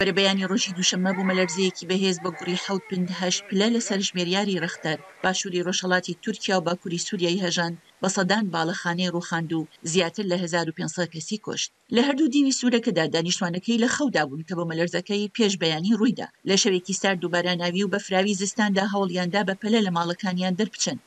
بەرەبەیانی ڕۆژی دووشەممە بوومەلەرزەیەکی بەهێز بە گوڕی 7.8 پلە لەسەر ژمێریاری ڕێختەر باشووری ڕۆژهەڵاتی تورکیا و باکووری سووریای هەژاند، بە سەدان باڵەخانەی ڕووخاند و زیاتر لە 1500 کەسی کوشت. لە هەردوو دیوی سوورەکەدا دانیشتوانەکەی لە خەودا بوون کە بوومەلەرزەکەی پێش بەیانی ڕوویدا. لە شەوێکی سارد و باراناوی و بەفراوی زستاندا هەوڵیاندا بە پەلە لە ماڵەکانیان دەربچن.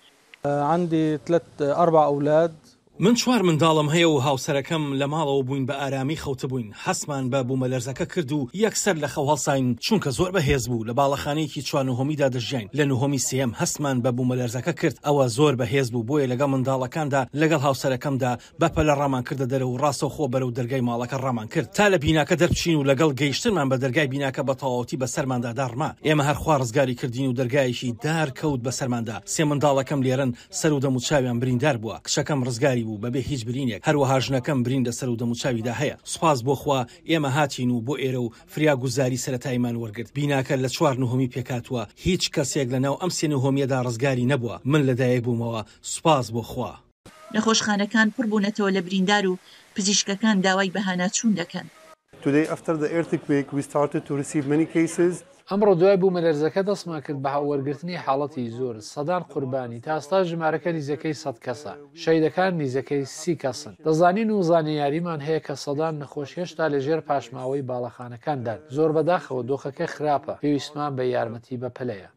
عندي ثلاث أربع أولاد. من چوار منداڵم هەیە و هاوسەرەکەم لە ماڵەوە بووین بە ئارامی خەوتبووین، هەستمان بە بوومەلەرزەکە کرد و یەکسەر لە خەو هەڵساین چونکە زۆر بەهێز بوو، لە باڵەخانەیەکی چوار نهۆمیدا دەژیاین، لە نهۆمی سێیەم هەستمان بە بوومەلەرزەکە کرد، ئەوە زۆر بەهێز بوو، بۆیە لەگەڵ منداڵەکاندا لەگەڵ هاوسەرەکەمدا بەپەلە ڕامان کردە دەرەوە و ڕاستەوخۆ بەرەو دەرگای ماڵەکە ڕامان کرد تا لە بیناکە دەربچین و لەگەڵ گەیشتنمان بە دەرگای بیناکە بە تەواوەتی بەسەرماندا داڕما. ئێمە هەر خوا ڕزگاری کردین و دەرگایەکی دار کەوت بەسەرماندا. سێ منداڵەکەم لێرەن سەر و دەموچاویان بریندار بووە. کچەکەم ڕزگاری بوو بەبێ هیچ برینێک. هەروەها ژنەکەم برین لە سەر و دەموچاویدا هەیە. سوپاس بۆ خوا ئێمە هاتین و بۆ ئێرە و فریاگوزاری سەرەتاییمان وەرگرت. بیناکە لە چوار نهۆمی پێکهاتووە. هیچ کەسێک لەناو ئەم سێ نهۆمییەدا ڕزگاری نەبووە. من لەدایک بوومەوە. سوپاس بۆ خوا. نەخۆشخانەکان پڕبوونەتەوە لە بریندار و پزیشکەکان داوای بەهاناچوون دەکەن. Today after the earthquake we started to receive many cases. ئەمڕۆ دوای بوومەلەرزەکە دەستمان کرد بە وەرگرتنی حاڵەتی زۆر، سەدان قوربانی، تا ئێستا ژمارەکە نیزەکەی سەد کەسە، شەهیدەکان نیزەکەی سی کەسن. دەزانین و زانیاریمان هەیە کە سەدان نەخۆش هێشتا لە ژێر پاشماوەی باڵەخانەکاندان. زۆر بەداخەوە دۆخەکە خراپە، پێویستمان بە یارمەتی بەپەلەیە.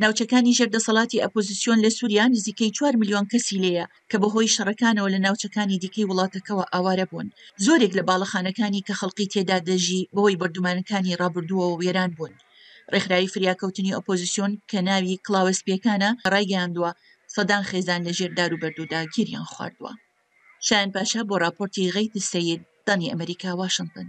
ناوچەکانی ژێر دەسەڵاتی ئەپۆزسیۆن لە سوریا نزیکەی چوار ملیۆن کەسی لێیە کە بەهۆی شەڕەکانەوە لە ناوچەکانی دیکەی وڵاتەکەوە ئاوارە بوون. زۆرێک لە باڵەخانەکانی کە خەڵکی تێدا دەژی بەهۆی بۆردومانەکانی ڕابردووەوە وێران بوون. ڕێکخراوی فریاکەوتنی ئۆپۆزسیۆن کە ناوی کڵاوە سپییەکانە ڕایگەیاندووە سەدان خێزان لە ژێر دار و بەردوودا گیریان خواردووە. شایان پاشا بۆ ڕاپۆرتی غەیث سەید، دەنگی ئەمەریکا، واشنتن.